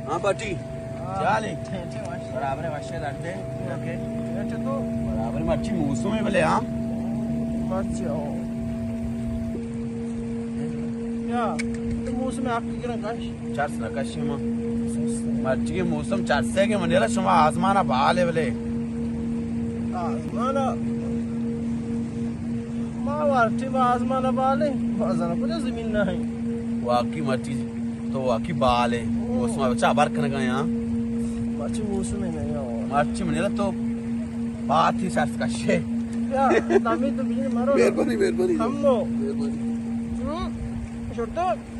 ہاں پٹی۔ چالے۔ ٹھیک، ٹھیک، وش۔ برابر ہے، وش ہے، درد ہے۔ اوکے۔ اچھا تو۔ برابر مرچی موسم ہے بلے، ہاں۔ مرچی ہو۔ یا، تو موسم ہے، آپ کی گرن کش۔ چرس نہ کشی ما۔ مرچی کے موسم چرس ہے کہ منیلا شما آزمان بال ہے بلے۔ آزمان ما وارتی با آزمان بال ہے، بازار کو زمین نہ ہے۔ واقعی مرچی تو واقعی بال ہے۔ موسم بچا بر کنگا یہاں۔ مرچی موسم ہے نہیں ہو۔ مرچی منیلا تو بات ہی چرس کشے۔ یا، دامی تو بجن مارو۔ مہربانی، مہربانی۔ ہم مو۔ مہربانی۔ ہم۔ شرطو۔